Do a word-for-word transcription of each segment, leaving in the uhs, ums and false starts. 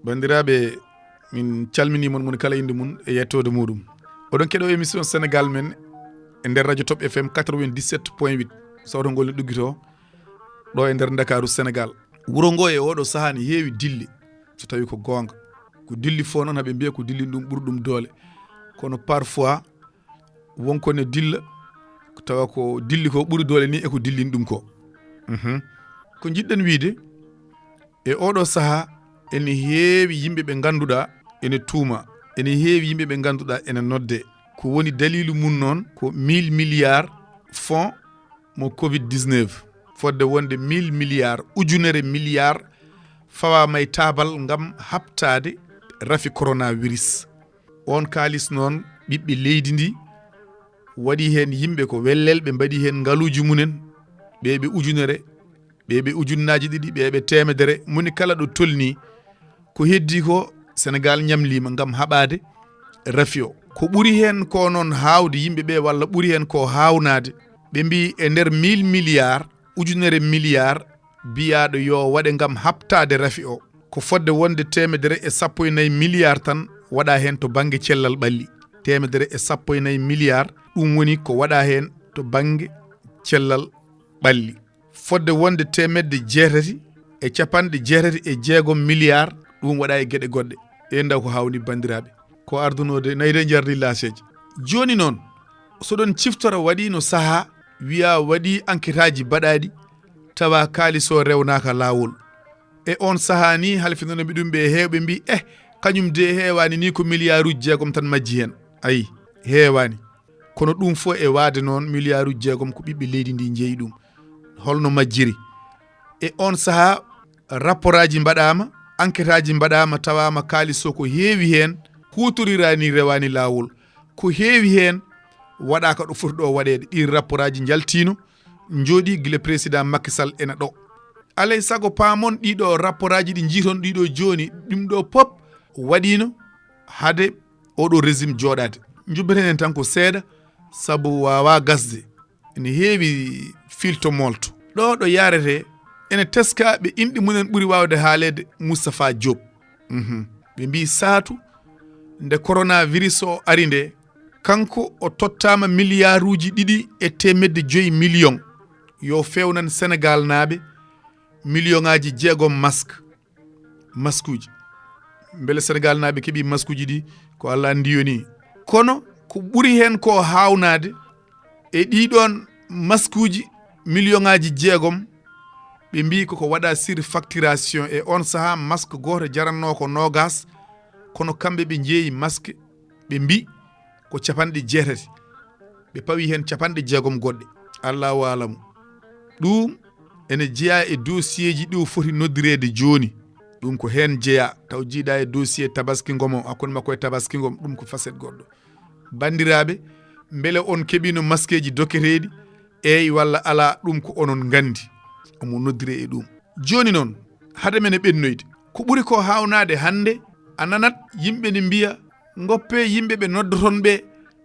Banndiraaɓe, min calminii mon, mon kala innde mum e yettoode muɗum. Oɗon keɗoo émission Sénégal men e nder radio Top F M quatre-vingt-dix-sept point huit, sawto ngol ne ɗuggitoo ɗo e nder Ndakaaru, Sénégal. Wuro ngo e oɗo sahaa ne heewi dille, so tawi ko goonga. Ko dilli fof noon, haɓe mbiya ko dilli ɗum ɓuri ɗum doole. Kono parfois, won ko ne dilla, tawa ko dilli ko ɓuri doole ni e ko dillini ɗum ko. Mhm. Ko njiɗɗen wiide, e oɗo sahaa, ene heewi yimɓe ɓe ngannduɗaa ene tuuma, ene heewi yimɓe ɓe ngannduɗaa ene nodde. Ko woni daliilu mum noon, ko mille milliards fonds mo covid dix-neuf, fodde wonde mille milliards, ujunere milliards, fawaama e taabal ngam haɓtaade rafi coronavirus. On kaalis noon, ɓiɓɓe leydi ndi waɗi heen yimɓe ko wellel, ɓe mbaɗi heen ngaluuji mumen, ɓe ɓe ujunere, ɓe ɓe ujunnaaji ɗiɗi, ɓe ɓe teemedere, moni kala ɗo tolni. Ko heddi ko, Senegaal ñamliima ngam haɓaade rafi o. Ko ɓuri heen ko noon haawde yimɓe ɓe, walla ɓuri heen ko haawnaade, ɓe mbi e nder mille milliards, ujunere milliards, biyaaɗo yo waɗe ngam haɓtaade rafi o, ko fodde wonde teemedere e sappo e nayi milliards tan waɗa heen to bannge cellal ɓalli. Teemedere e sappo e nayi milliards, ɗum woni ko waɗa heen to bannge cellal ɓalli. Fodde wonde teemedde jeetati e capanɗe jeetati e jeegom milliards, ɗum waɗa e geɗe goɗɗe. E ndaw ko hawni, banndiraaɓe. Ko ardunoo de, nayi de njardi laaseeje. Jooni noon, so ɗon ciftora, waɗiino sahaa, wiya waɗi enquêteaaji baɗaaɗi, tawa kaalis o rewnaaka laawol. E on sahaa ni, halfinono mi ɗum, ɓe heewɓe mbi, eh, kañum de heewaani ni, ko milliards uji jeegom tan majji heen. Ayi, heewaani. Kono ɗum fof e waade noon, milliards uji jeegom ko ɓiɓɓe leydi ndi njeyi ɗum. Holno majjiri? E on sahaa, rapportaaji mbaɗaama, enquêteaaji mbaɗaama, tawaama kaalis o ko heewi heen huutoriraani, rewaani laawol. Ko heewi heen waɗaaka ɗo foti ɗo waɗeede. Ɗiin rapportaaji njaltiino, njooɗii gila président Macky Sall ena ɗo. Alay sago paamon ɗiɗo rapportaaji ɗi njiiton ɗiɗo jooni, ɗum ɗo pop waɗiino hade oɗo régime jooɗaade. Njubbeten en tan ko seeɗa, sabu waawaa gasde. Ene heewi filto molto. Ɗo ɗo yaarete, ene teska ɓe inɗe mumen ɓuri waawde haaleede Moustapha Diop. Mhm. Ɓe mbii saatu, nde coronavirus o ari nde, kanko o tottaama miliyaaruuji ɗiɗi e teemedde joyi miliyoŋ. Yo feewnan Senegaalnaaɓe miliyoŋaaji jeegom mask. Maskuuji. Mbele Senegaalnaaɓe keɓii maskuuji ɗi? Ko Alla anndi yoni. Kono ko ɓuri heen ko haawnaade e ɗiɗon maskuuji miliyoŋaaji jeegom, ɓe mbii koko waɗa surfacturation. E on sahaa, mask gooto jarannoo ko noogaas, kono kamɓe ɓe njeeyi mask, ɓe mbii ko capanɗe jeetati. Ɓe pawi heen capanɗe jeegom goɗɗe. Allahu aalamu. Ɗum ene jeyaa e dossier ji ɗi o foti noddireede jooni. Ɗum ko heen jeyaa, taw jiiɗa e dossier tabaski ngo mo, hakkunde makko e tabaski ngo, ɗum ko facette goɗɗo. Banndiraaɓe, mbele on keɓiino maskeeji doketeeɗi? Eey walla alaa, ɗum ko onon nganndi. Omo noddire e ɗum. Jooni noon, hade men e ɓennoyde, ko ɓuri ko haawnaade hannde, a nanat yimɓe ne mbiya, ngoppe yimɓe ɓe noddoton ɓe,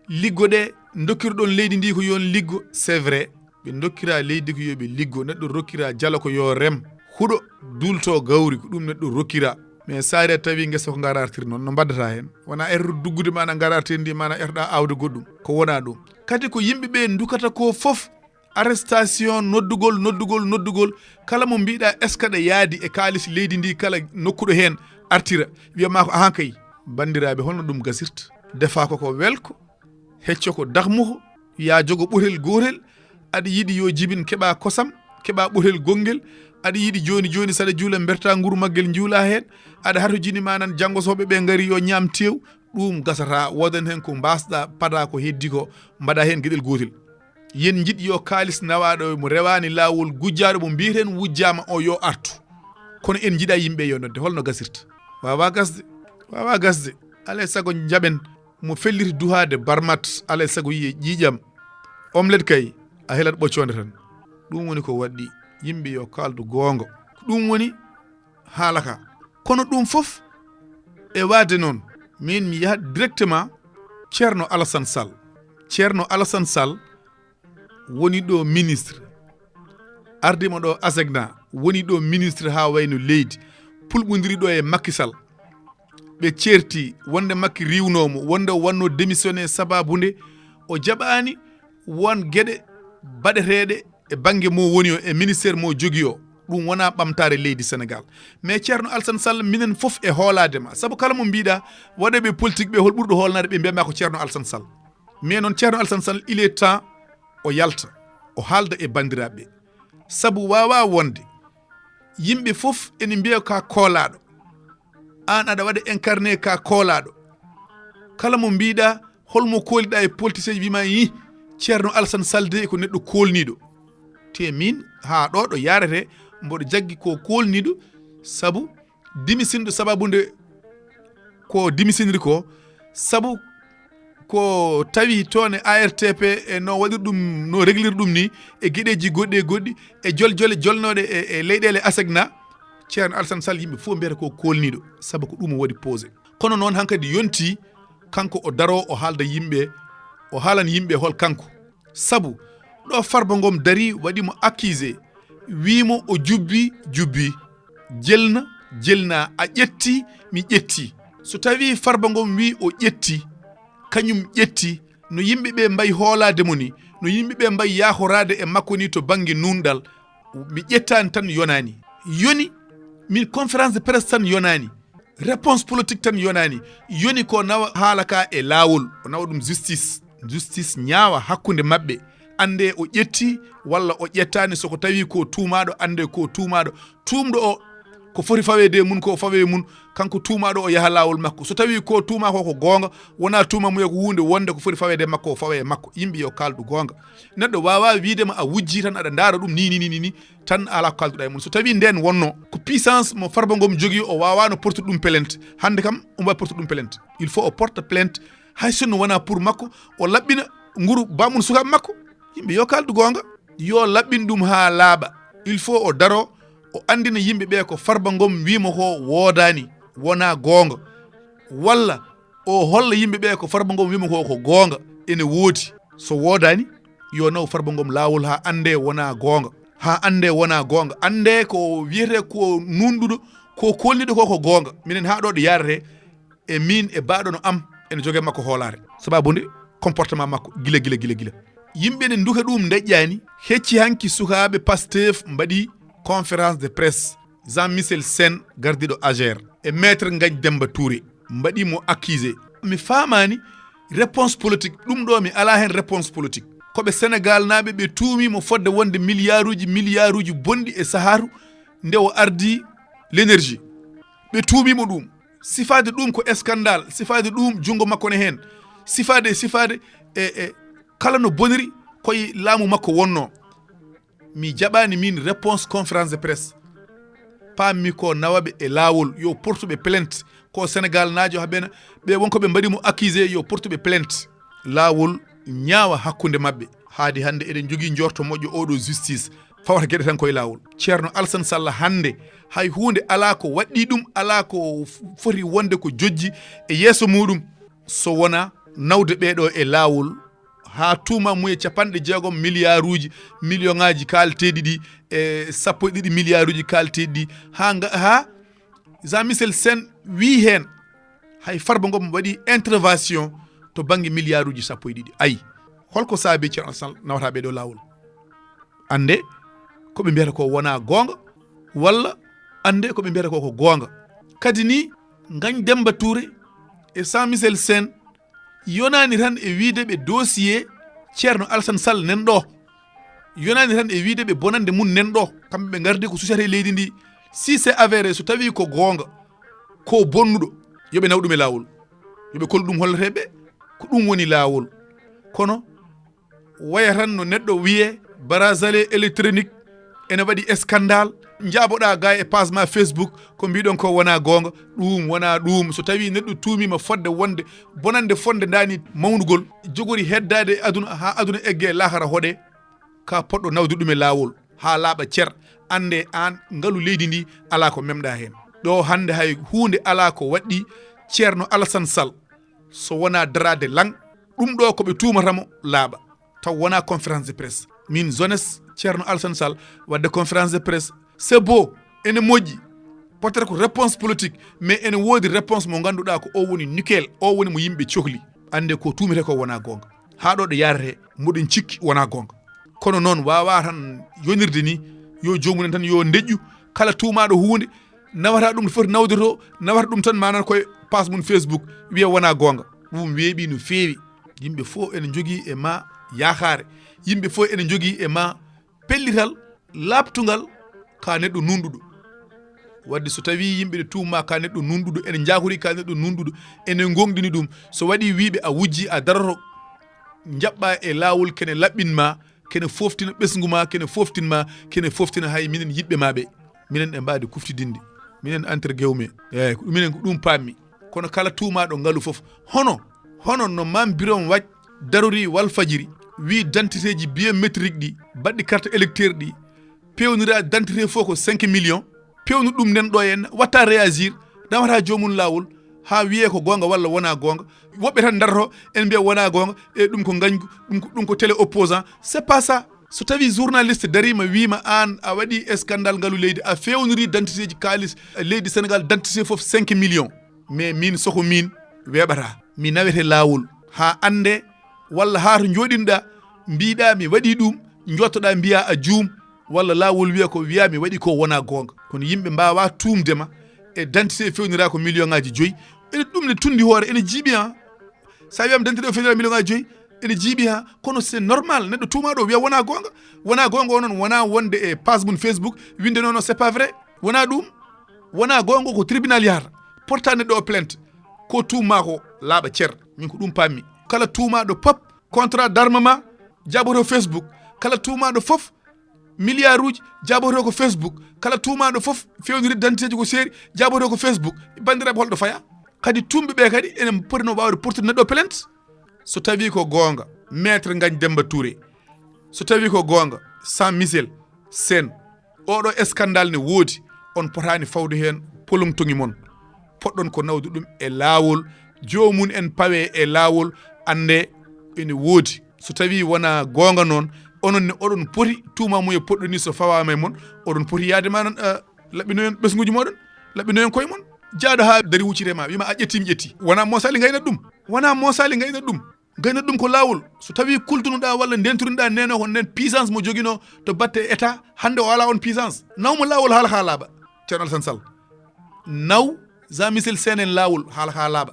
liggoɗe, ndokkiroɗon leydi ndi ko yo on liggo. C'est vrai, ɓe ndokkira leydi ko yo ɓe liggo, neɗɗo rokkira jalo ko yo rem, huɗo, duulto gawri, ko ɗum neɗɗo rokkira. Mais so ari a tawi ngesa ko ngarartir noon, no mbaddata heen? Wona erto duggude ma na ngarartir ndi, ma na ertoɗa aawde goɗɗum, ko wona ɗum. Kadi ko yimɓe ɓe ndukata ko fof, arrestation, noddugol, noddugol, noddugol, kala mo mbiɗa est-ce que ɗa yaadi e kaalis leydi ndi, kala nokkuɗo heen artira, wiyama ko ahan kay. Banndiraaɓe, holno ɗum gasirta? Defa ko ko welko, hecco ko dakmuko, ya jogo ɓotel gootel, aɗa yiɗi yo jibin keɓa kosam, keɓa ɓotel gonngel, aɗa yiɗi jooni jooni saɗa juula mberta nguru maggel njuula heen, aɗa hatojini ma nan janngo soɓe ɓe ngari yo ñaam tew, ɗum gasata, wodan heen ko mbasɗa pada ko heddi ko, mbaɗa heen geɗel gootel. Yen njiɗ yo kaalis nawaaɗo mo rewaani laawol, gujjaaɗo mo mbiyeten wujjaama o yo artu. Kono en njiɗa yimɓe yo nodde, holno gasirta? Waawaa gasde, waawaa gasde. Alay sago njaɓen mo felliti duhaade barmat, alay sago yiye ƴiiƴam. Omelette kay, a helat ɓoccoonde tan. Ɗum woni ko waɗɗi yimɓe yo kaaldu goonga. Ko ɗum woni haala ka. Kono ɗum fof e waade noon, min mi yahat directement Ceerno Alassane Sall. Ceerno Alassane Sall woni ɗo ministre, ardima ɗo ASECNA, woni ɗo ministre haa wayno leydi, pulɓondiri ɗo e Macky Sall. Ɓe ceerti wonde Macky riiwnoo mo, wonde o wannoo démissionné sababu nde o jaɓaani won geɗe baɗeteeɗe e bannge mo woni o, e ministère mo jogi o. Ɗum wonaa ɓamtaare leydi Sénégal. Mais Ceerno Alassane Sall, minen fof e hoolaade ma. Sabu kala mo mbiɗa, waɗooɓe politique ɓe, hol ɓurɗo hoolnaade ɓe, mbiyatma ko Ceerno Alassane Sall. Mais noon, Ceerno Alassane Sall, il est temps o yalta, o haalda e banndiraaɓe ɓe. Sabu waawaa wonde yimɓe fof ene mbiya ka koolaaɗo, aan aɗa waɗa incarné ka koolaaɗo. Kala mo mbiɗa, holmo kooliɗa e politicien ji, mbima yi, Ceerno Alassane Sall de ko neɗɗo koolniiɗo. Te min, haa ɗo ɗo yarete, mboɗo jaggi ko koolniiɗo, sabu dimisinɗo sababu nde ko dimisinri ko, sabu ko tawi toon e A R T P e no waɗir ɗum, no réglir ɗum ni, e geɗeji goɗɗi e goɗɗi, e jol jole jolnoɗe e, e leyɗele asegna, Ceerno Alassane Sall yimɓe fof mbiyata ko koolniiɗo, sabu ko ɗum o waɗi posé. Kono noon hankadi yonti kanko o daro, o haalda yimɓe, o haalan yimɓe hol kanko. Sabu ɗo Farba Ngom dari, waɗi mo accusé, wi mo o jubbi, jubbi, jelna, jelna, a ƴetti, mi ƴetti. So tawi Farba Ngom wi o ƴetti, kañum ƴetti, no yimɓe ɓe mbayi hoolaade mo ni, no yimɓe ɓe mbayi yaahoraade e makko ni to bannge nuunɗal, mi ƴettaani tan yonaani. Yoni, min conférence de presse tan yonaani. Réponse politique tan yonaani. Yoni ko nawa haala ka e laawol, o nawa ɗum justice. Justice ñaawa hakkunde maɓɓe. Annde o ƴetti walla o ƴettaani, so ko tawi ko tuumaaɗo, annde ko tuumaaɗo. Tuumɗo o, ko foti faweede e mun, ko fawe e mun, kanko tuumaaɗo o yaha laawol makko. So tawi ko tuuma ko, ko goonga, wona tuuma muya ko huunde wonde ko foti faweede e makko, o fawe e makko. Yimɓe yo kaaldu goonga. Neɗɗo waawaa wiide ma a wujji tan aɗa ndaara ɗum ni, ni, ni, ni, ni, tan alaa ko kaalduɗaa e mun. So tawi ndeen wonno ko puissance mo Farba Ngom jogii, o waawaano portude ɗum plainte. Hannde kam, omo waawi portude ɗum plainte. Il faut o porte plainte, hay sinno wonaa pour makko, o laɓɓina nguru baamun sukaaɓe makko. Yimɓe yo kaaldu goonga. Yo laɓɓin ɗum haa laaɓa. Il faut o daro, o anndina yimɓe ɓe ko Farba Ngom wii mo ko woodaani, wonaa goonga. Walla o holla yimɓe ɓe ko Farba Ngom wii mo ko, ko goonga, ene woodi. So woodaani, yo naw Farba Ngom laawol haa annde wonaa goonga. Haa annde wonaa goonga. Annde ko wiyetee ko nuunɗuɗo, ko koolniiɗo ko, ko goonga. Minen haa ɗo ɗo yaarete, e min e baaɗono am, ene jogee makko hoolaare. Sababu nde comportement makko gila, gila, gila, gila. Yimɓe ne nduka ɗum ndeƴƴaani, hecci hanki sukaaɓe Pastef mbaɗi conférence de presse. Jean Michel Sen, gardiiɗo Ager, e Maître Ngagne Demba Touré mbaɗi mo accusé. Mi faamaani réponse politique, ɗum ɗo mi alaa heen réponse politique. Ko ɓe Sénégal naaɓe ɓe tuumi mo fodde wonde milliarduuji, milliarduuji bonɗi e sahaaru nde o ardi l'énergie. Ɓe tuumi mo ɗum. Sifaade ɗum ko scandale, sifaade ɗum junngo makko ne heen. Sifaade, sifaade e, e kala no boniri koye laamu makko wonno. Mi jaɓaani min réponse conférence de presse. Paammi ko nawaɓe e laawol, yo portuɓe plainte. Ko Sénégal naajo haɓena, ɓe wonko ɓe mbaɗi mo accusé, yo portuɓe plainte. Laawol ñaawa hakkunde maɓɓe. Haadi hannde eɗen jogii njorto moƴƴo oɗo justice. Fawata geɗe tan koye laawol. Ceerno Alassane Sall hannde hay huunde alaa ko waɗɗi ɗum, alaa ko f-, foti wonde ko jojji e yeeso muɗum. So wona nawde ɓeeɗo e laawol haa tuuma muye capanɗe jeegom milliarduuji, million ŋaaji kaalateeɗi ɗi, e sappo e ɗiɗi milliarduuji kaalateeɗi ɗi, haa nga, haa Jean Michel Sen wii heen hay Farba Ngom waɗi intervention to bannge milliarduuji sappo e ɗiɗi. Ayi, holko saabi Ceerno Alassane Sall nawata ɓeeɗo laawol? Annde ko ɓe mbiyata ko wona goonga, walla annde ko ɓe mbiyata ko ko goonga. Kadi ni, Ngagne Demba Touré e Jean Michel Sen yonaani tan e wiide ɓe dossier Ceerno Alassane Sall nan ɗo. Yonaani tan e wiide ɓe bonande mun nan ɗo. Kamɓe ɓe ngardi ko susata e leydi ndi. Si c'est avéré, so tawi ko goonga, ko bonnuɗo, yo ɓe naw ɗum e laawol. Yo ɓe kollu ɗum holleteeɓe, ko ɗum woni laawol. Kono waya tan no neɗɗo wiye bracelet électronique ene waɗi scandale, njaaboɗa ga e page ma Facebook, ko mbiɗon ko wona goonga, ɗum wona ɗum. So tawi neɗɗo tuumima fodde wonde bonande fonde ndani mawnugol, jogori heddaade e aduna, haa aduna egge e lahara hoɗe, ka poɗɗo nawde ɗum e laawol, haa laaɓa cer, annde aan ngalu leydi ndi alaa ko memɗa heen. Ɗo hannde hay huunde alaa ko waɗɗi Ceerno Alassane Sall, so wonaa daraade lang, ɗum ɗo ko ɓe tuumata mo laaɓa, taw wonaa conférence de presse. Min jeunesse Ceerno Alassane Sall waɗde conférence de presse, c'est beau, ene moƴƴi, Wattata ko réponse politique, mais ene woodi réponse mo ngannduɗaa ko o woni nickel, o woni mo yimɓe cohli. Annde ko tuumete ko wonaa goonga. Haa ɗo ɗo yaarete, mboɗen cikki wonaa goonga. Kono noon waawaa tan yonirde ni, yo joomum en tan yo ndeƴƴu, kala tuumaaɗo huunde, nawata ɗum no foti nawde to, nawata ɗum tan manan koye passe mum Facebook, wiya wonaa goonga. Ɗum weeɓi no feewi. Yimɓe fof ene njogii e ma yaakaare. Yimɓe fof ene njogii e ma pellital, laaɓtungal, ka neɗɗo nunɗuɗo. Wadde so tawi yimɓe ne tuuma ka neɗɗo nunɗuɗo, ene njaakori ka neɗɗo nunɗuɗo, ene ngonɗini ɗum. So waɗi wiiɓe a wujji, a daroto, njaɓɓa e laawol kene laɓɓin ma, kene foftina ɓesngu ma, kene foftin ma, kene foftina hay minen yiɗɓe ma ɓe. Minen e mbaadi kuftidinde. Minen entre guillemets. Eyyi, ko minen ko ɗum paammi. Kono kala tuumaaɗo ngalu fof, hono, hono no Mame Birame Wathie darori Walfadjiri, wi dentité ji biométrique ɗi, baɗɗi carte électeur ɗi, pewnira dentité fof ko cinq millions, pewnu ɗum nden ɗo henna, watta réagir, nawata joomum laawol, haa wiyee ko goonga walla wonaa goonga. Woɓɓe tan ndaroto, en mbiya wonaa goonga, e ɗum ko ngañgu, ɗum ko, ɗum ko télé opposant. C'est pas ça. So tawi journaliste dariima wiima aan a waɗi scandale ngalu leydi, a fewniri dentité ji kaalis leydi Sénégal, dentité fof cinq millions. Mais min soko min weeɓata, mi nawete laawol haa annde, walla haa to njooɗinɗa mbiɗa mi waɗi ɗum, njottoɗa mbiya a juum, walla laawol wiya ko wiya mi waɗi ko wona goonga. Kono yimɓe mbawa tuumde ma e dentité fewnira ko million ngaji joyi. Ene ɗum ne tundi hoore, ene jiiɓi ha. Sa wiyama dentité o fewnira million ngaji joyi, ene jiiɓi ha. Kono c'est normal, neɗɗo tuumaɗo o wiya wona goonga. Wona goonga o noon, wona wonde e page mum Facebook, winde non non, c'est pas vrai. Wona ɗum. Wona goonga, ko tribunal yahata, porta neɗɗo o plainte. Ko tuumma ko laaɓa cer. Min ko ɗum pammi. Kala tuumaɗo pop, contrat d'armement jaboto Facebook. Kala tuumaɗo fof, milliard uji jaboto ko Facebook. Kala tuumaɗo fof, fewniri dentité ji ko seeri jaboto ko Facebook. Bandiraɓe, holɗo faya? Kadi tumɓe ɓe kadi ene poti no wawde portude neɗɗo plainte. So tawi ko goonga, maître Ngagne Demba Touré, so tawi ko goonga, Jean Michel Sène, oɗo scandale ne woodi, on potani fawde heen polomtoŋi mon. Poɗɗon ko nawde ɗum e laawol, joomum en pawe e laawol, annde ene woodi. So tawi wona goonga noon, onon ne oɗon poti tuuma mum e poɗɗo ni, so fawama e mon, oɗon poti yaade ma noon, eh, laɓɓinoyen ɓesnguji moɗon, laɓɓinoyen koye mon. Jaaɗo ha dari wuccite ma, wima a ƴetti, mi ƴetti. Wona mosali gaynat ɗum. Wona mosali gaynat ɗum. Gaynat ɗum ko laawol. So tawi kultunoɗa walla ndentunoɗa neno ko nden puissance mo jogino to batte état, hande o ala on puissance. Nawmo laawol haala ka laaɓa. Ceerno Alassane Sall. Naw Jean Michel Sène en laawol haala ka laaɓa.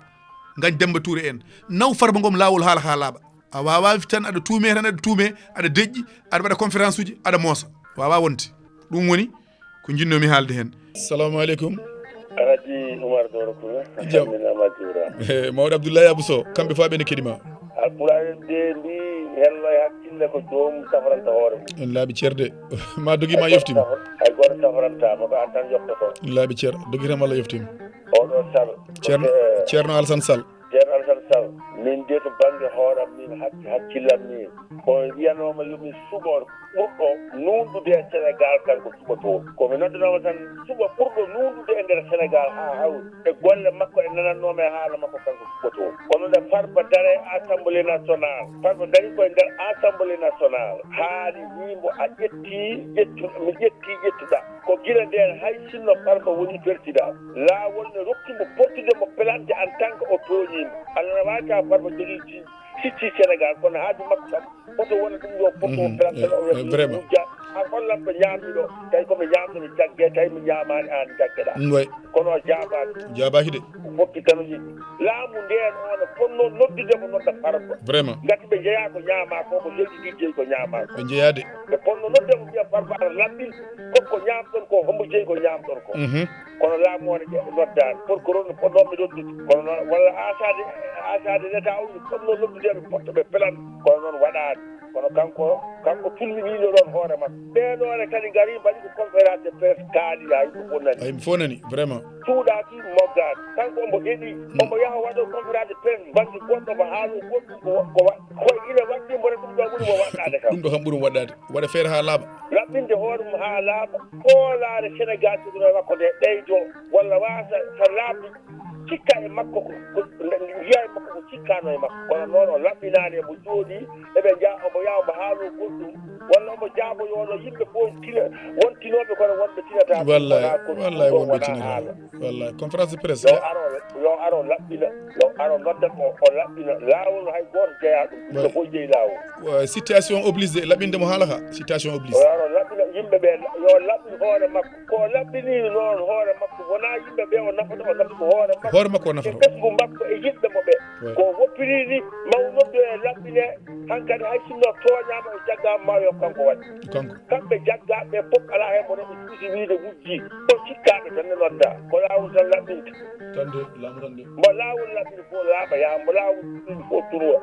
Ngagne Demba Touré en. Naw Farba Ngom laawol haala ka laaɓa. A wawa tan aɗa tuume tan, aɗa tuume, aɗa deƴƴi, aɗa waɗa conférence uji, aɗa moosa. Wawa wonde. Ɗum woni ko jinnomi haalde hen. Assalamu aleykum. Alhaji Oumar Doro Kouré, a Jam. Salminaama, a juuraama. Eh, mawɗo Abdoulaye Abou Sow, kamɓe fof ɓe ne keɗima. Alpulaar en ɓe mbi, hello e hakkille ko joomum safranta hoore mum. En laaɓi ceerde. Ma dogi ma yoftima. Hay gooto safrantaama, ko aan tan yoftoto. En laaɓi ceer, dogi tan walla yoftima. Oɗo Sall. Ceerno, eh, Ceerno Alassane Sall. Ceerno Alassane Sall, min de to bannge hooram min, hak-, hakkillam min, ko wiyanooma yo min suɓo ɓurɗo nuunɗude e Senegaal, kanko suɓotoo. Ko mi noddanooma tan, suɓo ɓurɗo nuunɗude e nder Senegaal haa hawri e golle makko e nanannoomi e haala makko, kanko suɓotoo. Kono nde Farba dare Assemblée Nationale, Farba darii ko e nder Assemblée Nationale, haali, wii mbo, a ƴettii ƴettu-, mi ƴettii ƴettuɗaa. Ko gila ndeen, hay sinno Farba woni persidaa, laawol ne rokki mo portude mo plainte en tant que o tooñii mo. Allah ne waawi tawa Farba jogii si-, sicci Senegaal, kono haaju makko kam, hoto wona ɗum yo porto plainte o, eh, vraiment. Wujja, a hollan ko ñaammi ɗo, tawi ko mi ñaamno mi jagge, tawi mi ñaamaani aan jaggeɗaa. Ɗum wayi. Kono o jaabaaki. Jaabaaki de. O fotti kano yiɗi. Laamu ndeen o no fotnoo noddude mo nodda Farba. Vraiment. Ngati ɓe njeyaa ko ñaamaa ko, ko leydi ndi jeyi ko ñaamaa ko. Ɓe njeyaa de. Ɓe ponno nodde mo mbiya Farba aɗa laɓɓin, kokko ñaamɗon ko, hombo jeyi ko ñaamɗon ko. Mhm. Kono laamu o ne ƴe-, noddaani. Procureur no fotnoo mi noddude. Kono noon, walla agent de, agent de l'État o no fotnoo noddude ɓe potta ɓe plainte. Kono noon waɗaani. Kono kanko, kanko filminiino ɗoon hoore makko. Ɓee ɗoo ne kadi ngarii mbaɗi ko conférence de presse kaali haa yimɓe fof nani. Haa yimɓe fof nani, vraiment. Cuuɗaaki, moggaani. Kanko omo heɗii, omo yaha waɗo conférence de presse bannge goɗɗo ko haaloo goɗɗum ko wa-, ko wa-, ko ine waɗɗii mboɗo ɗum ɗo ɓuri mo waɗɗaade kam. Ɗum ɗo kam ɓuri mo waɗɗaade. Waɗa feere haa laaɓa. Laɓɓinde hoore mum haa laaɓa. Hoolaare Senegaal sukuna makko nde ɓeydoo walla waasa so laaɓi cikka e makko ko, ko, Jeyaa e makko ko cikkaano e makko. Kono noon o laɓɓinaani, emo jooɗii, eɓe nja-, omo yaha omo haaloo goɗɗum, walla omo jaaboyoo ɗo yimɓe fof tina, won tinooɓe kono wonɓe tinataako. Wallay, wonaa ko ɗum wallay, ɗo wonɓe wonaa tinataako. Haala. Wallay, conférence de presse. Yo aro, yo aro laɓɓina, yo aro nodda o, o laɓɓina. Laawol hay gooto jeyaa ɗum, ɗum Wa-, ɗo fof jeyi laawol. Wa-, situation oblige de, laɓɓinde mo haala ka, situation oblige. Yo aro laɓɓina yimɓe ɓe, yo laɓɓin hoore makko. Ko o laɓɓiniri noon hoore makko, wonaa yimɓe ɓe o nafata, o nafata ko hoore makko. Hoore makko o nafata. E ɓesngu makko e yiɗɓe mo ɓe. Wi. Ko woppiri ni, ma o noddu e laɓɓine, hankadi hay sinno tooñaama o jaggaama ma yo kanko waɗ. Kanko. Kamɓe jaggaaɓe ɓe fof alaa heen mo neɗɗo suusi wiide wujji. Ko cikkaaɓe tan ne nodda. Ko laawol tan laɓɓinta. Tan de, laamu tan de. Mbo laawol laɓɓini fof laaɓa, yaa mbo laawol laɓɓini fof turwa.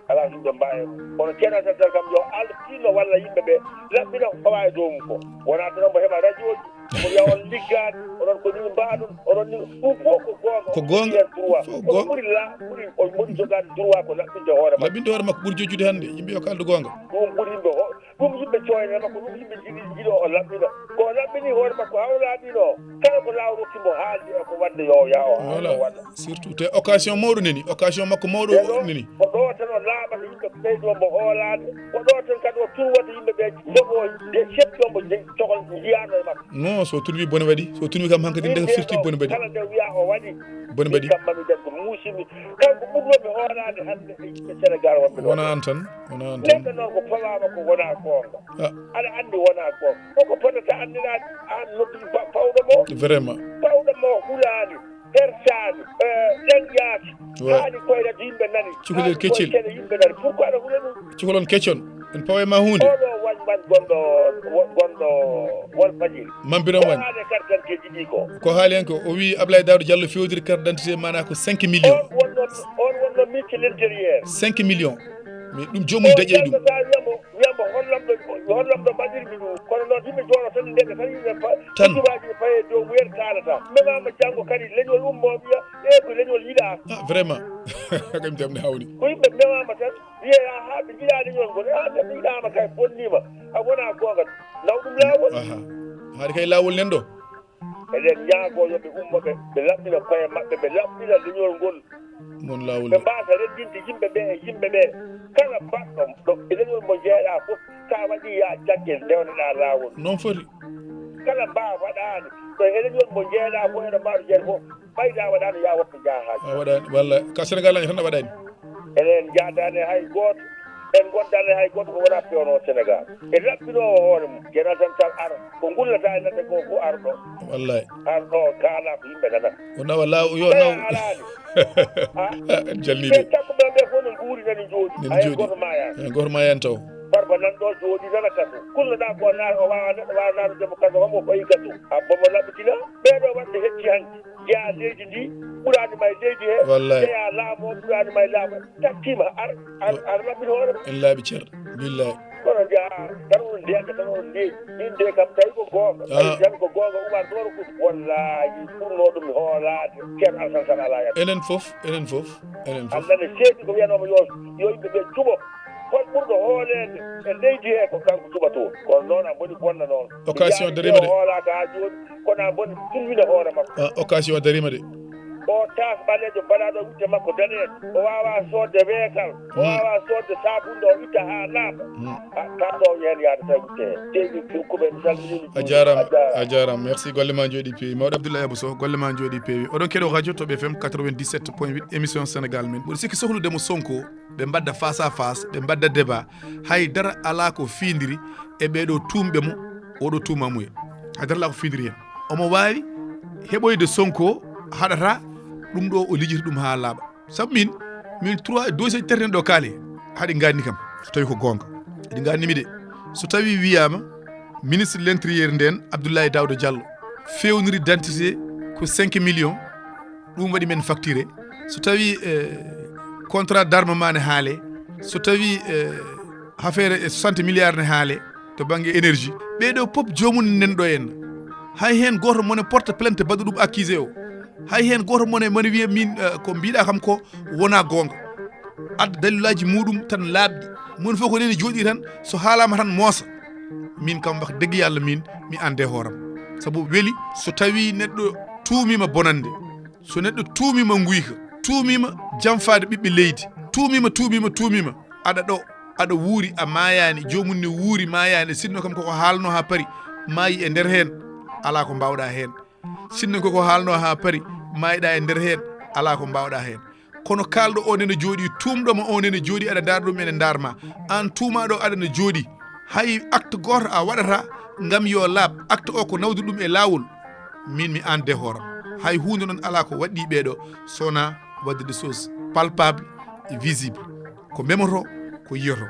Alaa so yimɓe mbaawi. Kono Ceerno Sal Sal kam yo Allah tinno walla yimɓe ɓe laɓɓina ko fawaa e dow mum ko. Wonaa tan mbo heɓa rajooji, mbo wiya on liggaani, onon ko nii mbaaɗon, onon nii, ɗum fof ko goonga. Ko goonga. Onon mbiyen droit. Fof ko goonga. Ɓuri la-, ɓuri, on ɓuri jogaade droit ko laɓɓinde hoore makko. Laɓɓinde hoore makko ɓuri jojjude hannde. Yimɓe yo kaaldu goonga. Ɗum ɓuri yimɓe ho-, ɗum yimɓe cooyna makko, ɗum yimɓe jiɗi, jiɗo o laɓɓina. Ko o laɓɓini hoore makko, haa o laaɓino. Kala ko laawol rokki mo haalde e ko waɗde yo o yaha o haala, voilà, o waɗa. Surtout te occasion mawɗo nani, occasion makko mawɗo nani. Ko ɗo tan o laaɓata yimɓe ɓeydo mo hoolaade. Ko ɗo tan kadi o turwata yimɓe ɓe, jogo nde seppi omo je-, cokol njiyaano e makko. Non, so tunwi bone waɗi, so tunwi kam hankadi nde firti bone waɗi. Kala nde wiya o waɗi. Bone waɗi. Min kam mami den ko muusimi. Kanko ɓurnomi hoolaade hannde e yimɓe Sénégal wonɓe ɗo. Wona an tan, wona an tan. Neɗɗo noon ko fawaama ko wona goonga. Ah. Aɗa anndi wona goonga. Koko fotata anniraade aan noddude pa-, pawɗo mo. Vraiment. Pawɗo mo hulaani. Hersaani, eh, ɗen yaaki. Ouais. Haali koyra yimɓe nani. Cukalel keccel. Haali koye tele yimɓe nani. Pourquoi aɗa hula ɗum? Cukalon keccon. En pawa e ma huunde. Oɗo Wañ Wañ gonɗo, wo-, gonɗo Walfadjiri. Mame Birame Wañ. Ko haali e carte d'identité ji ɗi ko? Ko haali hen ko, o wi Ablaye Daouda Diallo fewdiri carte d'identité maanaa ko cinq millions. On wonno, on wonno ministre de l'intérieur. Cinq millions. Mais ɗum joomum daƴay ɗum. On wiyamo, wiyamo hollamɗo, hollamɗo mbaɗirmi ɗum. Kono noon yimɓe jooɗo tan ndeke tan yimɓe fa-, tan. Tubaaji faye dow muyer kaalata. Memama janngo kadi leñol ummo wiya, e ko leñol yiɗaa. Ah, vraiment. Kam jam ne hawni. Ko yimɓe memama tan, wiye, aha, ɓe njiɗaa leñol ngol. Ah, ɓe yiɗaama kay, bonniima. A wona goonga. Naw ɗum laawol. Aha. Haade kay laawol nan ɗo. Eɗen ñaagoo yo ɓe ummo ɓe, ɓe laɓɓina koye maɓɓe, ɓe laɓɓina leñol ngol. Mon laawol. Ɓe mbaasa reddinde yimɓe ɓe e yimɓe ɓe. Kala mbaɗɗo ɗo e leñol mo njeeɗaa fof, so a waɗii yaa jagge ndewneɗaa laawol. Noon foti. Kala mbaa waɗaani ɗo e leñol mo njeeɗaa fof, eɗo mbaaɗo jeeɗe fof, ɓayda a waɗaani yaa woppe njaha haaji. A waɗaani, walla ka Sénégal tan a waɗaani. Enen njaadaani hay gooto, en ngondaani hay gooto ko wonaa pewnoowo Sénégal. E laɓɓinoowo hoore mum, Ceerno Alassane Sall ara, ko ngullata e ladde ko, ko arɗo. Wallay. Arɗo o kaala ko yimɓe nanata. O nawa laaw-, yo naw. Ɓe alaani. Ha? En calminii ɓe. Ɓe takko ɓe, ɓe fof ne nguuri nani njooɗi. Nani njooɗi. Hay gooto maayaani. Hay gooto maayaani taw. Farba nan ɗo jooɗi nana kaso. Kulnoɗaa ko na-, o waawa neɗɗo waawa naanude mo kaso, kam o fayi kaso. A bomo laɓɓitina. Ɓee ɗo waɗde hecci hanki. Jeyaa leydi ndi, ɓuraani ma e leydi he. Wallay. Jeyaa laamu o, ɓuraani ma e laamu he. Tattiima, ar, ar, ar laɓɓin hoore ma. En laaɓi cer, billahi. Kono jeyaa, tan on ndiyata, tan on ndeeƴi. Min de kam, tawi ko goonga. Ah. Tawi tan ko goonga, Umar Dooro Kuutu. Wallaahi, ɓurnoo ɗum hoolaade. Ceerno Alasan Sal alaa yadde. Enen fof, enen fof, enen fof. Allah ne seedi ko wiyanoo mo yo, yo yimɓe ɓe cuɓo. Hol ɓurɗo hooleede e leydi he ko kanko cuɓatoo. Kono noon a boni bonna noon. Occasion darima de. Mi wiyaani o hoolaaka haa jooni, kono a boni tunwina hoore makko. Ah, occasion darima de. O taas ɓaleejo mbaɗaaɗo witte makko daneejo. O waawaa soodde weekal. O waawaa soodde saabunnde o itta haa laaɓa. Mm. Ah, kaa ɗo o yehen yaade tawi witte he. Seydi Kuɓe, mi salminiima. A jaaraama, a jaaraama. Merci, golle ma njooɗi peewi. Mawɗo Abdoulaye Abou Sow, golle ma njooɗi peewi. Oɗon keɗo radio Toɓe F M quatre-vingt-dix-sept point huit, émission Sénégal men. Mboɗo sikki sohlude mo Sonko. Ɓe mbadda face à face, ɓe mbadda débat. Hay dara alaa ko fiindiri e ɓee ɗo tuumɓe mo, oɗo tuuma muya. Hay dara alaa ko fiindiri heen. Omo waawi heɓoyde Sonko haɗata ɗum ɗo o lijjita ɗum haa laaɓa. Sabu min, min trois dossier terten ɗo kaale, haɗi ngaanni kam, so tawi ko goonga. Ɗi ngaannimi de. So tawi wiyaama, ministre de l'intérieur nden, Abdoulaye Daouda Diallo, fewniri d'identité ko cinq millions, ɗum waɗi men facturé. So tawi, eh, contrat d'armement ne haale, so tawi, eh, affaire e soixante milliards ne haale to bannge énergie, ɓee ɗo pop joomum nen ɗo en. Hay heen gooto mone porte plainte baɗɗo ɗum accusé o. Hay heen gooto mone, mone wiya min, eh, ko mbiɗa kam ko wona goonga. Adda dalilaaji muɗum tan laaɓɗi. Moni fof ko neni jooɗi tan, so haalaama tan moosa. Min kam wax dëgg Yàlla min mi ande hooram. Sabu weli so tawi neɗɗo tuumima bonande, so neɗɗo tuumima nguyka, Tuumima jamfaade ɓiɓɓe leydi. Tuumima, tuumima, tuumima. Aɗa ɗo, aɗa wuuri, a maayaani, joomum ne wuuri, maayaani. Sinno kam koko haalno haa pari, maayi e nder heen, alaa ko mbaawɗaa heen. Sinno koko haalno haa pari, maayɗaa e nder heen, alaa ko mbaawɗaa heen. Kono kaalɗo o nene jooɗi, tuumɗo ma o nene jooɗi, aɗa ndaar ɗum, ene ndaar ma. Aan tuumaaɗo aɗa ne jooɗi. Hay acte gooto a waɗata ngam yo laaɓ, acte o ko nawde ɗum e laawol. Min mi aan de hooram. Hay huunde noon alaa ko waɗɗii ɓeeɗo, sona waɗde des choses palpable et visible. Ko memoto, ko yiyoto.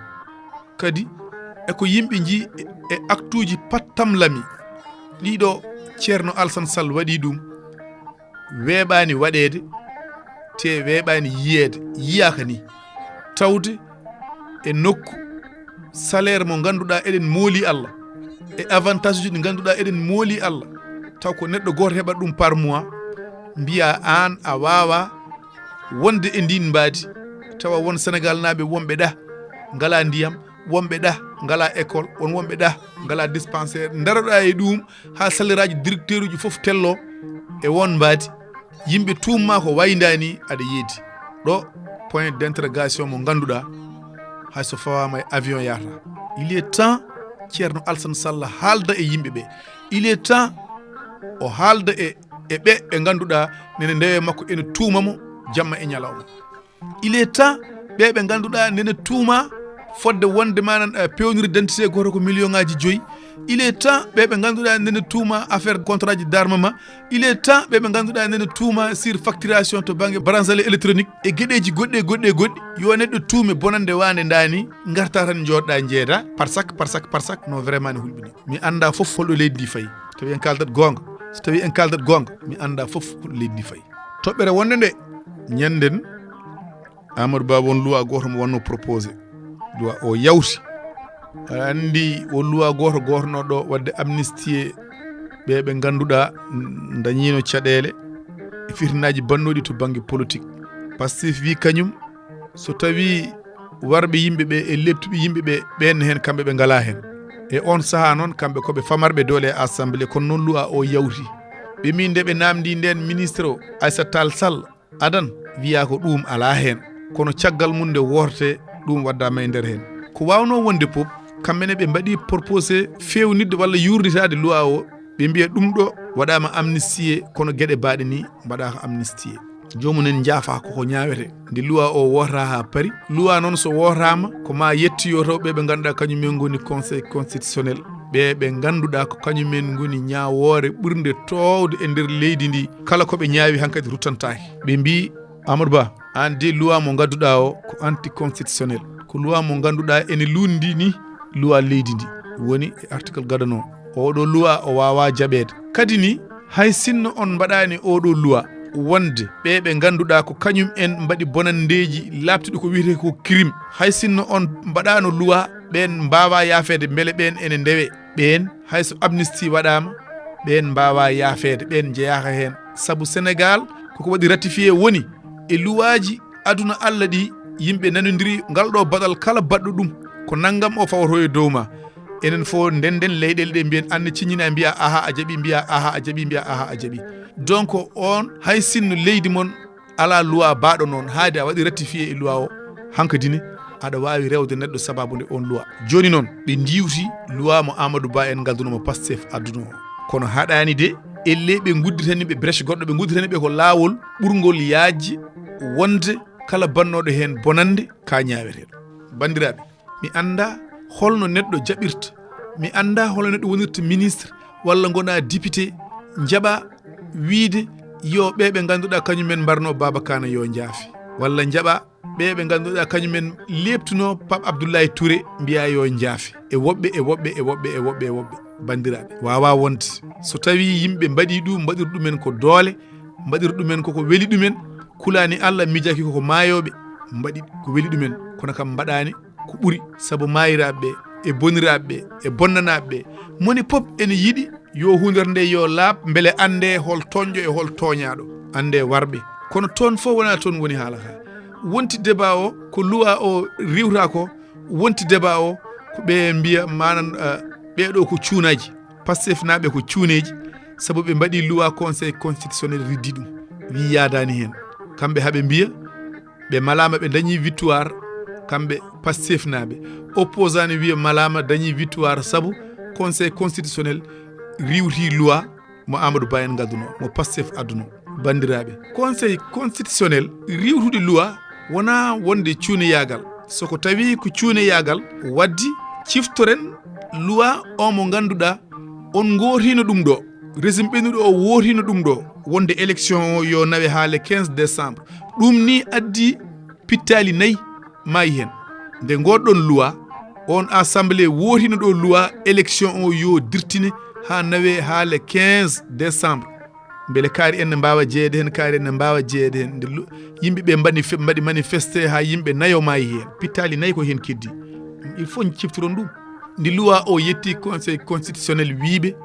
Kadi, e ko yimɓe njii e, e actuuji pattamlami. Ɗiɗo, Ceerno Alsan Sall waɗi ɗum. Weeɓaani waɗeede, te weeɓaani yiyeede, yiyaaka ni. Tawde e nokku salaire mo ngannduɗaa eɗen mooli Allah, e avantage uji ɗi ngannduɗaa eɗen mooli Allah, taw ko neɗɗo gooto heɓat ɗum par mois, mbiya aan a waawa wonde e ndin mbaadi, tawa won Senegal naaɓe wonɓe ɗa ngala ndiyam, wonɓe ɗa ngala école, won wonɓe ɗa ngala dispensaire, ndaroɗaa e ɗum haa saliraaji directeur uji fof tello e won mbaadi. Yimɓe tuumma ko wayndani aɗa yeedi. Ɗo point d'interrogation mo ngannduɗaa, hay so fawaama e avion yahata. Il est temps Ceerno Alsan Sall haalda e yimɓe ɓe. Il est temps o haalda e, e ɓe ɓe ngannduɗaa nene ndewe makko ene tuuma mo jamma e ñalawma. Il est temps ɓe ɓe ngannduɗaa nene tuuma fodde wonde manan, eh, pewnir identité gooto ko million ngaji joyi. Il est temps ɓe ɓe ngannduɗaa nene tuuma affaire contrat ji d'armement. Il est temps ɓe ɓe ngannduɗaa nene tuuma sur facturation to bannge bracelet électronique e geɗeji goɗɗi e goɗɗi e goɗɗi. Yo neɗɗo tuume bonande wande ndani, ngarta tan jooɗɗa jeeda par sac, par sac, par sac. Non, vraiment ne hulɓini. Mi annda fof holɗo leydi ndi fayi. So tawi en kaldat goonga, so tawi en kaldat goonga, mi annda fof holɗo leydi ndi fayi. Toɓɓere wonde nde, ñanden Amadou Ba won loi gooto mo wonno proposé. Loi o yawti. Aɗa anndi won loi gooto gootono ɗo waɗde amnistie ɓe ɓe ngannduɗaa dañiino caɗeele e fitinaaji bannoɗi to bannge politique. Pastef wi kañum, so tawi warɓe yimɓe ɓe e leptuɓe yimɓe ɓe, ɓen heen kamɓe ɓe ngalaa heen. E on sahaa noon, kamɓe ko ɓe famarɓe doole e assemblée, kono noon loi o yawti. Ɓe mbi nde ɓe naamndi ndeen ministre o, Aissata Tall Sall, adan, wiya ko ɗum alaa heen. Kono caggal mum nde worte, ɗum waɗdaama e nder heen. Ko waawnoo wonde fof, kamɓe ne ɓe mbaɗi proposé feewnitde walla yuurnitaade loi o, ɓe mbiya ɗum ɗo waɗaama amnistie, kono geɗe baaɗe ni mbaɗaaka amnistie. Joomum en njaafa koko ñaawete. Nde loi o woota haa pari, loi noon so wootaama, ko ma yettoyo taw ɓe ɓe ngannduɗaa kañum en ngoni Conseil constitutionnel. Ɓe ɓe ngannduɗaa ko kañum en ngoni ñaawoore ɓurnde toowde e nder leydi ndi. Kala ko ɓe ñaawi hankadi ruttantaake. Ɓe mbi Amadou Ba, aan de loi mo ngadduɗaa o ko anticonstitutionnel. Ko loi mo ngannduɗaa ene luundi ni loi leydi ndi. Woni e article gadano. Oɗo loi o waawa jaɓeede. Kadi ni, hay sinno on mbaɗaani oɗo loi, wonde ɓe ɓe ngannduɗaa ko kañum en mbaɗi bonanndeeji laaɓtuɗi ko wiyetee ko crime. Hay sinno on mbaɗaano loi, ɓeen mbaawa yaafeede mbele ɓeen ene ndewe. Ɓeen, hay so amnistie waɗaama, ɓeen mbaawa yaafeede, ɓeen njeyaaka heen. Sabu Senegal, koko waɗi ratifié woni e luwaaji aduna Allah ɗi, yimɓe nanondiri ngal ɗo baɗal kala baɗɗo ɗum, ko nanngam o fawoto e dow ma. Enen fof ndenden leyɗeele ɗe mbiyen, aan ne ciññina mbiya, "Aha, a jaɓi," mbiya, "Aha, a jaɓi," mbiya, "Aha, a jaɓi." Donc, on, hay sinno leydi mon alaa loi baaɗo noon, haade a waɗi ratifié e loi o, hankadi ne, aɗa waawi rewde neɗɗo sababu nde on loi. Jooni noon, ɓe ndiiwti loi mo Amadou Ba en ngadduno mo Pastef adduno o. Kono haɗaani de, elle ɓe ngudditani ɓe brèche goɗɗo, ɓe ngudditani ɓe ko laawol ɓurngol yaajde wonde kala bannooɗo heen bonannde ka ñaaweteeɗo. Banndiraaɓe, mi annda holno neɗɗo jaɓirta, mi annda holno neɗɗo wonirta ministre walla ngona député, njaɓa wiide yo ɓe ɓe ngannduɗaa kañum en mbarno Baba Kana yo njaafe, walla njaɓa ɓe ɓe ngannduɗaa kañum en leeptuno Pape Abdoulaye Touré mbiya yo njaafe. E woɓɓe, e woɓɓe, e woɓɓe, e woɓɓe, e woɓɓe. Banndiraaɓe, waawa wonde. So tawi yimɓe mbaɗi ɗum, mbaɗir ɗumen ko doole, mbaɗir ɗumen koko weli ɗumen, kulaani Allah, miijaki koko maayooɓe, mbaɗi ko weli ɗumen, kono kam mbaɗaani ko ɓuri, sabu maayiraaɓe ɓe, e boniraaɓe ɓe, e bonnanaaɓe ɓe, moni pop ene yiɗi yo huunde nde yo laaɓ, mbele annde hol tooñɗo e hol tooñaaɗo, annde warɓe. Kono toon fof wonaa toon woni haala ka. Wonti débat o, ko loi o riwta ko, wonti débat o, ko ɓe mbiya manan, eh, ɓeeɗo ko cuunaaji. Pastef naaɓe ko cuuneeji, sabu ɓe mbaɗi loi Conseil constitutionnel riddi ɗum, wi yaadaani heen. Kamɓe haɓe mbiya ɓe malama ɓe dañi victoire, kamɓe Pastef naaɓe. Opposant ne wiya malama dañi victoire sabu Conseil constitutionnel riwti loi mo Amadou Ba en ngadduno, mo Pastef adduno. Bandiraɓe, Conseil constitutionnel riwtude loi wona wonde cuuneyagal. Soko tawi ko cuuneyagal, waddi ciftoren loi o mo ganduɗa on gootino ɗum ɗo. Régime ɓennuɗo o wootino ɗum ɗo, wonde élection o yo nawe haa le quinze décembre. Ɗum ni addi pittaali nayi maayi heen. Nde ngoɗɗon loi, on assemblée wootino ɗo loi élection o yo dirtine haa nawe haa le quinze décembre. Mbele kaari en ne mbaawa jeyeede heen, kaari en ne mbaawa jeyeede heen. Nde lu-, yimɓe ɓe mbaɗi fe-, mbaɗi manifesté haa yimɓe nayo maayi heen. Pittaali nayi ko heen keddi. Il faut ciftoron ɗum. Ndi loi o yetti Conseil constitutionnel wiiɓe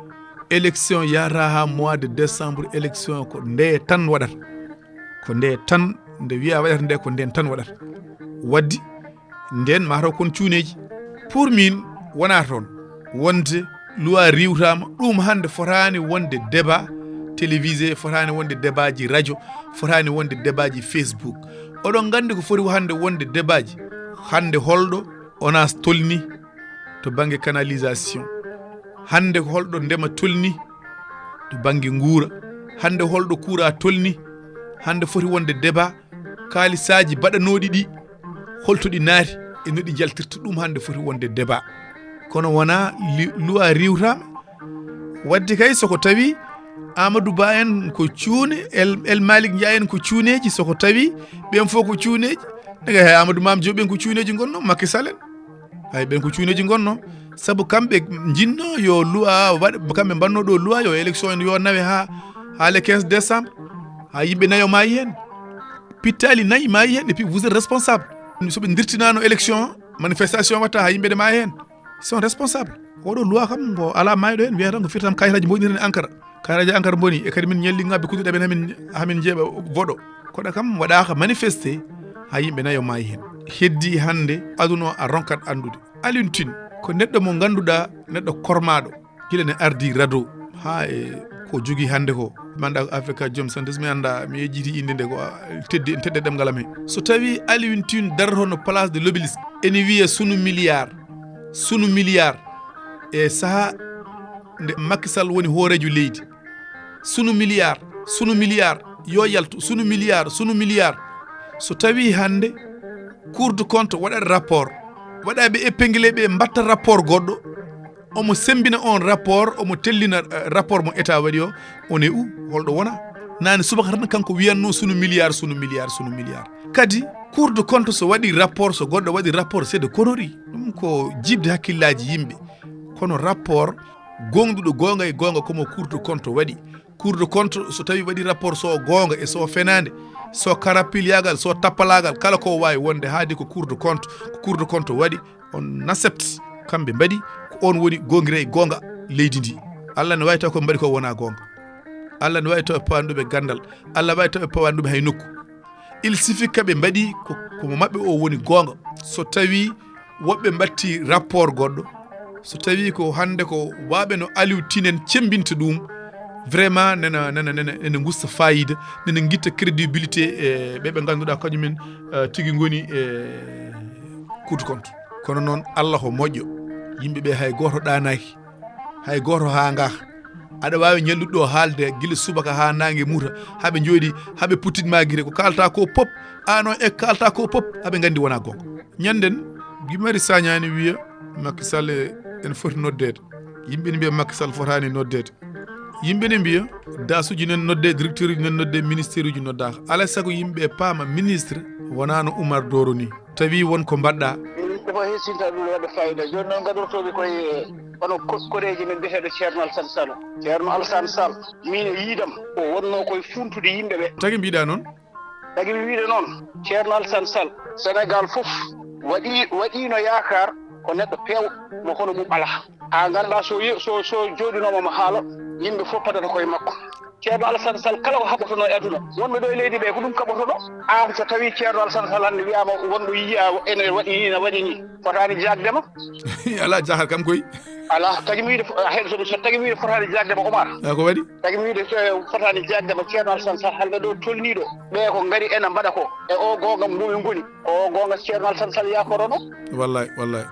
élection yahata haa mois de décembre, élection ko nde tan waɗata. Ko nde tan, nde wiya waɗata nde, ko nden tan waɗata. Waddi, nden mataw kon cuuneeji. Pour min, wona toon. Wonde loi riwtama, ɗum hande fotani wonde débat télévisé, fotani wonde débat ji radio, fotani wonde débat ji Facebook. Oɗon gandi ko foti hande wonde débat ji. Hande holɗo ONAS tolni to bangge canalisation? Hande ko holɗo ndema tolni to bangge nguura? Hande holɗo kuura tolni? Hande foti wonde débat, kaalisaaji baɗanooɗi ɗi, holto ɗi naati e no ɗi njaltirta, ɗum hande foti wonde débat. Kono wona li-, loi riwtama. Wadde kay, soko tawi Amadou Ba en ko cuune, El, El Malick Ndiaye en ko cuuneeji, soko tawi ɓen fof ko cuuneeji, daga hay Amadou Mame Diop en ko cuuneeji ngonno, Macky Sall en. Hay ɓen ko cuuneeji ngonno. Sabu kamɓe jinno yo loi waɗ, kamɓe mbanno ɗo loi yo élection en yo nawe ha, ha le quinze décembre. Ha yimɓe nayo maayi hen. Pittaali nayi maayi hen, et puis vous êtes responsable. So ɓe dirtinano élection, manifestation watta ha yimɓe ne maayi hen. Ils sont responsables. Oɗo loi kam ko ala mayɗo hen, wiyata tan ko firtam kayitaji moƴƴiren encre. Kayitaji encre boni, e kadi min ñalli ngabbe kudduɗe men hamin, hamin jeeɓa voɗo. Koɗa kam waɗaka manifesté ha yimɓe nayo maayi hen. Heddi hande aduna o a ronkat andude. Alioune Tine ko neɗɗo mo ganduɗa, neɗɗo kormaɗo. Gila ne ardi rado ha e ko jogi hande ko. Manda ko Africa Jom Santos, mi anda, mi yejjiti inde nde ko, ah, teddi, tedde ɗemngal am he. So tawi Alioune Tine darata no place de l'Obélisque, ene wiya sunu milliard, sunu milliard. E saha nde Macky Sall woni hoorejo leydi. Sunu milliard, sunu milliard, yo yaltu, sunu milliard, sunu milliard. So tawi hande Cour de compte waɗat rapport, waɗaɓe épinglé ɓe mbatta rapport goɗɗo, omo sembina on rapport, omo tellina, eh, rapport mo état waɗi o, on e u, holɗo wona? Nani subaka tan kanko wiyanno sunu milliard, sunu milliard, sunu milliard. Kadi, Cour de compte so waɗi rapport, so goɗɗo waɗi rapport, c'est de connerie. Ɗum ko jibde hakkillaji yimɓe. Kono rapport gonɗuɗo gonga e gonga komo Cour de compte waɗi. Cour de compte so tawi waɗi rapport so gonga e so fenande, so karapilyagal, so tappalagal, kala ko wawi wonde haadi ko Cour de compte, ko Cour de compte waɗi, on accepte, kamɓe mbaɗi ko on woni gongira e gonga leydi ndi. Allah ne wawi taw ko mbaɗi ko wona gonga. Allah ne wawi taw e pawanɗuɓe gandal. Allah wawi taw e pawanɗuɓe hay nokku. Il suffit kaɓe mbaɗi ko, ko mo maɓɓe o woni gonga. So tawi woɓɓe mbatti rapport goɗɗo, so tawi ko hande ko waɓe no Aliou Tinen cembinta ɗum, vraiment nena, nena, nena, nena gusta fayida, nena guitta crédibilité e ɓe ɓe ganduɗa kañumen, eh, tigi goni e Cour de compte. Kono noon Allah ko moƴƴo, yimɓe ɓe hay goto ɗanaki, hay goto ha nga. Aɗa wawi ñalluɗo haalde gila subaka ha nangue muta, haɓe jooɗi, haɓe puttit ma guite ko kalta ko pop, ano e kalta ko pop, haɓe gandi wona gonga. Ñanden, Guy Marius Sagna ne wiya Macky Sall en foti noddede. Yimɓe ne mbiya Macky Sall fotani noddede. Yimɓe ne mbiya dasuji nan nodde, directeur uji nan nodde, ministère uji noddaka. Alay saago yimɓe paama ministre wonano Oumar Doro ni. Tawi won ko mbaɗɗa. Min ko hesinta ɗum waɗa fayida. Joni noon gadortoɓe koye, eh, kono ko-, koreji men biyeteɗo Ceerno Alassane Sall. Ceerno Alassane Sall, min e yiidam, o wonno koye funtude yimɓe ɓe. Tagi mbiɗa noon? Tagi mi wiide noon, Ceerno Alassane Sall, Sénégal fof waɗi, waɗino yaakaar ko neɗɗo peew mo kono mum alaa. A nganndaa so ye-, so, so jooɗinooma mo haala, yimɓe fof padata koye makko. Ceerno Alassane Sall kala ko haɓotonoo e aduna, wonɓe ɗo e leydi ɓe ko ɗum kaɓotonoo. Aan so tawii Ceerno Alassane Sall hannde wiyaama wonɗo yiyaa ene waɗi nii, ene waɗi nii, fotaani jaagde ma. Alaa jahar kam koy. Alaa, tagi mi wiide fo-, a heɗoto mi, so tagi mi wiide fotaani jaagde ma, Omar. A ko waɗi? Tagi mi wiide, eh, fotaani jaagde ma, Ceerno Alassane Sall, hannde ɗo tolniiɗo. Ɓee ko ngari ena mbaɗa ko. E o goonga mo min ngoni. Ko o goonga Ceerno Alassane Sall yakorono. Wallay, wallay.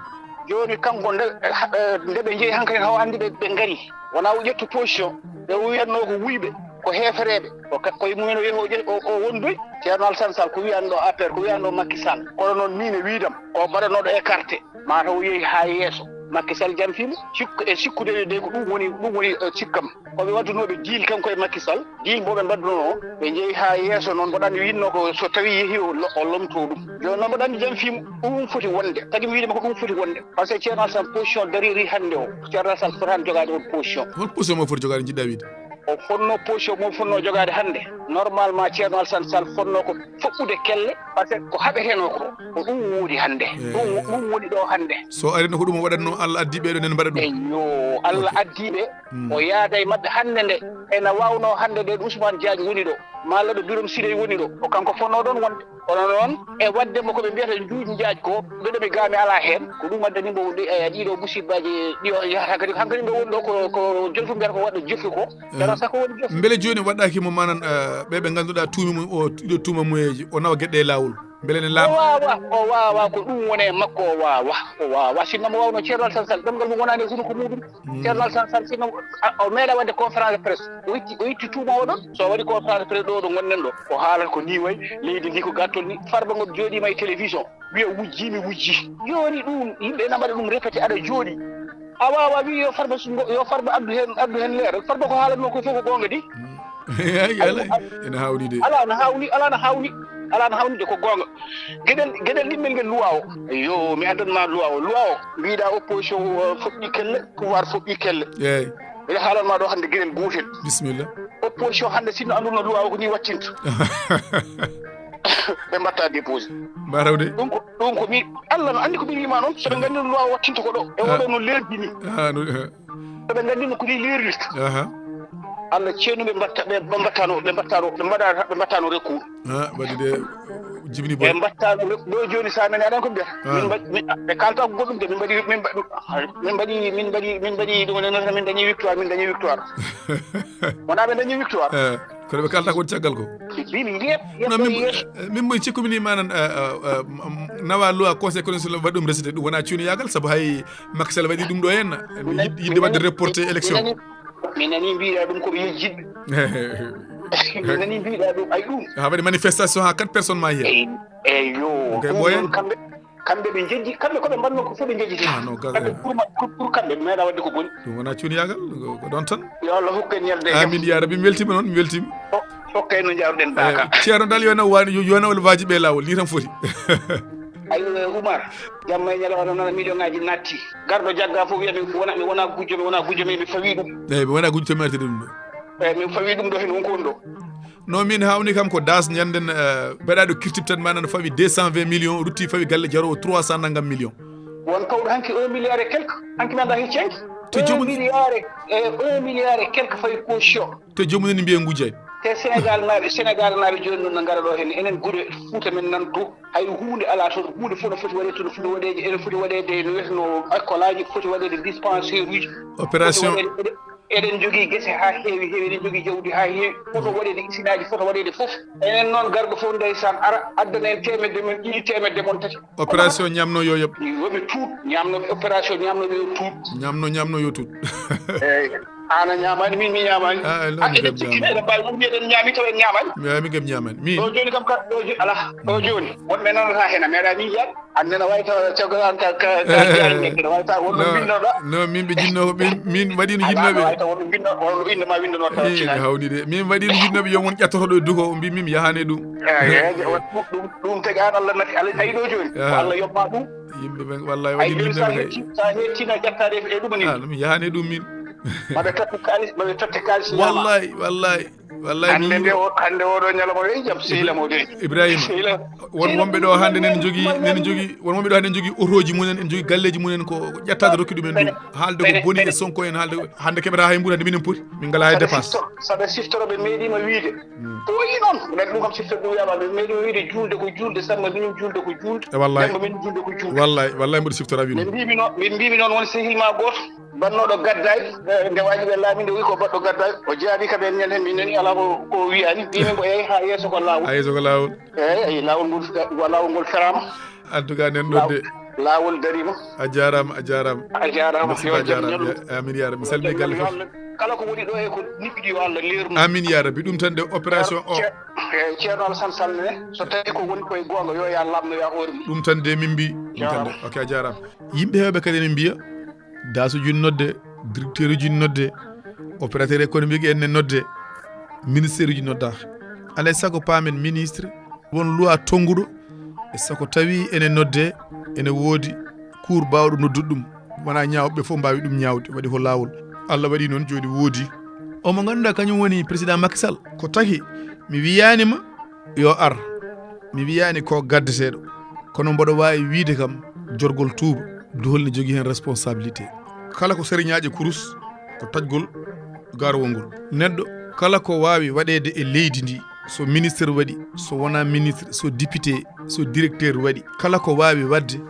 Jooni kanko nde, eh, nde ɓe njehi hankadi haw anndi ɓe, ɓe ngari. Wonaa o ƴettu position. Ɓe wiyatnoo ko wuyɓe, ko heefereeɓe. Ko ka-, koye mumen o yehi o ƴe-, o, o wondoy. Ceerno Alassane Sall ko wiyanɗo A P R, ko wiyanɗo Macky Sall. Kono noon min e wiidam, o mbaɗanooɗo écarté. Mataw o yehi haa yeeso. Macky Sall janfii mo. Sikku, e sikkude de ko ɗum woni, ɗum woni, eh, sikkam. Ko ɓe waddunooɓe deal kanko e Macky Sall. Deal mo ɓe mbaɗdunoo, ɓe njehi haa yeeso noon. Mboɗo anndi winnoo ko so tawii yehii o lo-, o lomtoo ɗum. Jooni noon mboɗo anndi janfii mo. Ɗum foti wonde. Tagi mi wiide ma ko ɗum foti wonde. Par ce que Ceerno Alassane position dariri hannde o. Ceerno Alassane fotaani jogaade on position. Hol position mo foti jogaade njiɗɗaa wiide? O fotnoo position mo fotnoo jogaade hannde. Normalement Ceerno Alassane Sall fotnoo ko fuɗɗude kelle, par ce que ko haɓeteenoo ko ɗo. Ko ɗum woodi hannde. Eh. Ɗum, ɗum woni ɗo hannde. So arino ko ɗum o waɗatnoo, Allah addi ɓeeɗo nen mbaɗa ɗum. Eyyo, Allah addi ɓe, mm, o yaada e maɓɓe hannde nde. Ena waawnoo hannde nde ɗo Ousmane Diagne woni ɗo, maa ɗo Birame Souleye woni ɗo. Ko kanko fotnoo ɗoon wonde. Kono noon, e waɗde mo ko ɓe mbiyata njuuj njaaj ko, mbeɗa mi gaami alaa heen. Ko ɗum addani mbo ɗi-, eh, ɗiɗo musibbaaji ɗi o yahata kadi. Hankadi mbo woni ɗo ko, ko jolfu mbiyata ko waɗɗo joffi ko. Dara sako woni joffi. Mbele jooni waɗɗaaki mo manan, eh, ɓe ɓe ngannduɗaa tuumi mum o, ɗiɗo tuuma muyeeji, o nawa geɗe e laawol? Mbele ne O laaɓa? waawa, o waawa, ko ɗum woni e makko, o waawa, o waawa. Sinno mo waawno Ceerno Alassane Sall, ɗemngal mum wonaani e hunuko muɗum. Mm. Ceerno Alassane Sall, sinno a, o meeɗa waɗde conférence de presse, o itti, o itti tuuma o ɗon. So o waɗi conférence de presse ɗo, ɗo ngonɗen ɗo, o haalata ko ni wayi, leydi ndi ko gattol ni. Farba Ngom jooɗiima e télévision, wiya wujji, mi wujji. Jooni ɗum, yimɓe ena mbaɗa ɗum répété, aɗa jooɗi. A waawaa wii yo Farba Sungo, yo Farba addu heen, addu heen leeral. Farba ko haalatnoo ko fof ko goonga di. Ay, ay, alaa, ena haawni de. Alaa, na haawni, alaa, na haawni, alaa, na haawni de, ko goonga. Geɗel, geɗel ɗimmel ngel luwa o. Yo, mi addan ma luwa o. Luwa o, mbiɗa opposition o, fuɗɗi kelle, pouvoir fuɗɗi kelle. Eey. Mbiɗa haalan ma ɗo hannde geɗel gootel. Bisimilla. Opposition hannde, sinno annduno luwa o ko ni wattinta. Ɓe mbatta déposé. Mbaɗa tawde. Ɗum ko, ɗum ko mi, Allah no anndi ko mi wiima noon, so ɓe nganndi no luwa o wattinta ko ɗo. E oɗo no leerdi ni. Ah, no, eh. So ɓe nganndi no ko ni leerirta. Aha. Allah ceenu ɓe mbatta, ɓe, ɓe mbattano, ɓe mbattano, ɓe mbaɗa, ɓe mbattano recours. Ah, waɗi de, jibini boy. Ɓe mbattano recours. Ɗo jooni sa nani aɗan ko mbiyata. Ah. Min mbaɗi, min, ɓe kalta ko goɗɗum de, min mbaɗi, min mbaɗi, min mbaɗi, min mbaɗi, min mbaɗi ɗum ne, min dañi victoire, min dañi victoire. Wona ɓe dañi victoire. Eh, kono ɓe kalta ko woni caggal ko. Min yeeɓ, yeeɓ, non, min, yeeɓ. Eh, min mboy cikkumi ni manan, eh, eh, eh, m-, m-, nawa loi conseil constitutionnel waɗi ɗum rejeté, ɗum wona cuuniyagal, sabu hay Macky Sall waɗi ɗum ɗo henna. Yid-, yidde waɗde reporté élection. Mi nani, mi nani mbiɗa ɗum ko ɓe yejjitɓe. Mi nani mbiɗa ɗum, ay ɗum. Ha waɗi manifestation ha quatre personnes ma hen. Eyi, eyi, yo. Kay ɗum ɓooyen. Noon kamɓe, kamɓe ɓe njeƴƴi, kamɓe ko ɓe mbanno ko fof ɓe njeƴƴi. Ah, non, ga-, kamɓe eh. Pour ma-, pour, pour kamɓe meeɗa waɗde ko boni. Ɗum wona cuuniyagal, ko, ko ɗon tan. Yo Allah hokku en ñalde jam. Amin ya rabbi, mi weltima noon, mi weltima. Fof, fof kay no jaaruɗen ɗa ka. Eh, Ceerno dal yo na wani, yo, yo na wal waji ɓe lawol, ni tan foti. Ayo, eh, Oumar, jamma e ñalawma noon, million ngaji natti. Garɗo jagga fof wiya mi wona, mi wona gujjo, mi wona gujjo, mi, mi fawi ɗum. Eyyi, mi wona gujjo, mi artiri ɗum ɗo. Eyyi, mi fawi ɗum ɗo, heen won ko woni ɗo. No min hawni kam ko das ñanden, eh, mbaɗa ɗo kirtib tan manan fawi deux cent vingt millions, rutti fawi galle jaro trois cent nangam millions. Won pawɗo hanki un milliard et quelque, hanki mi annda hecci hanki. To un joomum milliard e, eh, un milliard et quelque fawi caution. To joomum en mbiya ngujjaani. Te Sénégal naaɓe, Sénégal naaɓe jooni noon no ngara ɗo heen, enen gure Fuuta men nan to, hay huunde alaa toon, huunde fof no foti waɗeede toon, no foti waɗeede, ene foti waɗeede no wiyeteno école aji, foti waɗeede dispensaire uji. Opération. Foti waɗeede, eɗen, eɗen njogii gese haa heewi, heewi, eɗen njogii jawdi haa heewi, foti waɗeede isinaaji, foti waɗeede fof. Enen noon garɗo fof ndeysaan ara, addana en teemedde men, ɗiɗi teemedde mon tati. Opération ñamno yo yoɓ. Yo ɓe tuut, ñamno, opération ñamno yo tuut. Ñamno, ñamno yo tuut. Eyyi. An a ñaamaani, min mi ñaamaani. Ah, non, ah, mi eɗen kam cikki, ñaamaani. Eɗen mbaawi ɗum, eɗen ñaami taw en ñaamaani. Mi, mi kam ñaamaani. Min. Ɗo jooni kam ka, ɗo jo-, alaa. Ɗo jooni, wonɓe nanata heen, a meeɗa min yiyaade. An nena wawi taw caggal an ka, ka, ka, ka, ene wawi taw wonno binnoɗa. Non, min ɓe jinno, min, min waɗino jinnooɓe. Wawi taw wonno binno, wonno inde ma winndano taw. Eh, ene hawni de. Min waɗino jinnooɓe yo mon ƴattoto ɗo e duko, o mbi min mi yahani ɗum. Eyyi, eyyi, ɗum, ɗum, ɗum tagi an Allah nafi, Allah tawi ɗo jooni. Ko ah. Allah yoɓma ɗum. Yimɓe ɓen, wallahi, ay, waɗi ɗum yimɓe sa ɓen kay. Hetti, sa hetti na ƴattaade e ɗum ni. Ah, ɗum yahani ɗum min. Maɓe totte kaalis, maɓe totte kaalis ñaama. Wallahi, wallahi, wallahi, hannde min nde o, hannde oɗo ñalawma yo jam sehil am o de. Ibrahima, sehil am. Won wonɓe ɗo hannde nen jogii, nen jogii, won wonɓe ɗo hannde jogii otoji mumen, en jogii galleji mumen ko ƴattaade rokki ɗumen ɗum. Haalde ko boni e Sonko en, haalde ko, hannde keɓata hay mbuuɗu, hannde minen poti. Min ngalaa hay dépense. Saɗa siftoro, saɗa siftoro ɓe meeɗiima wiide. Hmm. Ɓooyi noon. Mbeɗa ɗum kam siftorɗe ɗum wiyaama, ɓe meeɗiima wiide juulde ko juulde, Samba minen juulde ko juulde. E wallahi. Demba minen juulde ko juulde. Wallahi, wallahi mboɗo siftora wiide. Ɓe mbiimi noon, ɓe mbiimi noon won sehil ma gooto. Bannoɗo gaddaay, eh, nde waaji ɓe laamiiɗo wi ko baɗɗo gaddaay. O jaabi kam en ñande, min nani alaa ko, ko wiyani. Mbimi mbo eyi haa yeeso ko laawol. Haa yeeso ko laawol. Eyi, eyi, laawol ngol, wa-, laawol ngol feraama. En tout cas, nen ɗon de. Laawol dariima. A jaaraama, a jaaraama. A jaaraama. Merci, yo a jaaraama. Amin yaa rabbi. Mi salmini galle fof. Kala ko woni ɗo e ko niɓɓiɗi yo Allah leernu. Amin yaa rabbi. Ɗum tan de opération o. Ce-, eh, Ceerno Alassane Sall ne, so tawi ko woni koye goonga, yo ya laamno ya hoore mum. Ɗum tan de min mbi. Ɗum tan de. Jaaraama. Ok, a jaaraama. Yimɓe heewɓe kadi ene mbiya daasuji ne nodde, directeur uji ne nodde, opérateur économique en ne nodde, ministère uji noddaaka. Alay sago paamen ministre, won loi tonnguɗo, e sago tawi ene nodde, ene woodi cour baawɗo noddude ɗum. Wona ñaawɓe fof mbaawi ɗum ñaawde, waɗi ko laawol. Allah waɗi noon jooni woodi. Omo ngannduɗaa kañum woni président Macky Sall. Ko taki mi wiyaani ma yo ar. Mi wiyaani ko gaddeteeɗo. Kono mboɗo waawi wiide kam jorgol tuuba, duhol ne jogii heen responsabilité. Kala ko sariñaaji kurus, ko taƴgol gaarowol ngol. Neɗɗo kala ko waawi waɗeede e leydi ndi, so ministre waɗi, so wonaa ministre, so député, so directeur waɗi, kala ko waawi waɗde,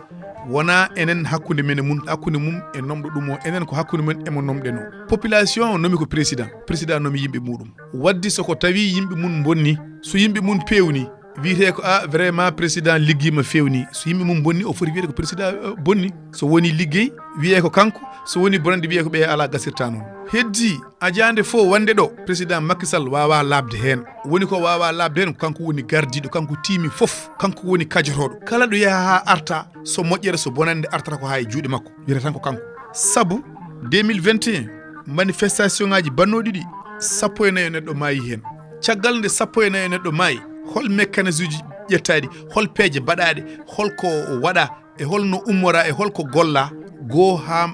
wonaa enen hakkunde men e mum, hakkunde mum e nomɗo ɗum o, enen ko hakkunde men emo nomɗen o. Population o nomi ko président, président nomi yimɓe muɗum. Waddi so ko tawi yimɓe mum bonni, so yimɓe mum peewni, wiyetee ko, "A, vraiment, président liggiima feewni." So yimɓe mum bonni, o foti wiyede ko président, eh, bonni. So woni liggey, wiyee ko kanko. So woni bonande, wiyee ko ɓe alaa gasirta noon. Heddi, ajaande fof wonde ɗo, président Macky Sall waawaa laaɓde heen. Woni ko waawaa laaɓde heen, ko kanko woni gardiiɗo, kanko tiimi fof, kanko woni kajotooɗo. Kala ɗo yaha haa arta, so moƴƴere, so bonande artata ko haa e juuɗe makko. Wiyata tan ko kanko. Sabu deux mille vingt et un, manifestation ngaaji bannooɗi ɗi, sappo e nayo neɗɗo maayi heen. Caggal nde sappo e nayo neɗɗo maayi, hol mécanisme uji ƴettaaɗi, hol peeje mbaɗaaɗe, hol ko waɗaa, e hol no ummoraa, e hol ko gollaa, goo haa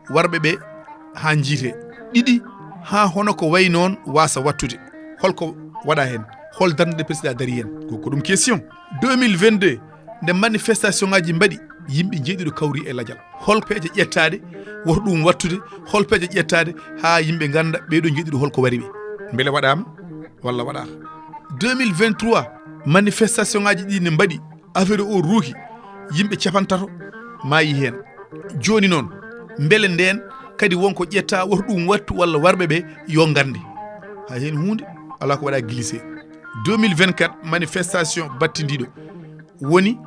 warɓe ɓe haa njiite. Ɗiɗi, haa hono ko wayi noon waasa wattude. Hol ko waɗaa heen? Hol darnde nde président darii heen? Ko, ko ɗum question. Deux mille vingt-deux, nde manifestation ngaaji mbaɗi, yimɓe njeeɗiɗo kawri e lajal. Hol peeje ƴettaaɗe woto ɗum wattude? Hol peeje ƴettaaɗe haa yimɓe ngannda ɓee ɗoo njeeɗiɗo hol ko wari ɓe? Mbele waɗaama walla waɗaaka? Deux mille vingt-trois, manifestation ngaaji ɗi ne mbaɗi, affaire o ruuki, yimɓe capantato maayi heen. Jooni noon, mbele ndeen kadi won ko ƴettaa woto ɗum wattu walla warɓe ɓe yo ngannde? Hay heen huunde alaa ko waɗaa glissé. Deux mille vingt-quatre, manifestation battindiiɗo woni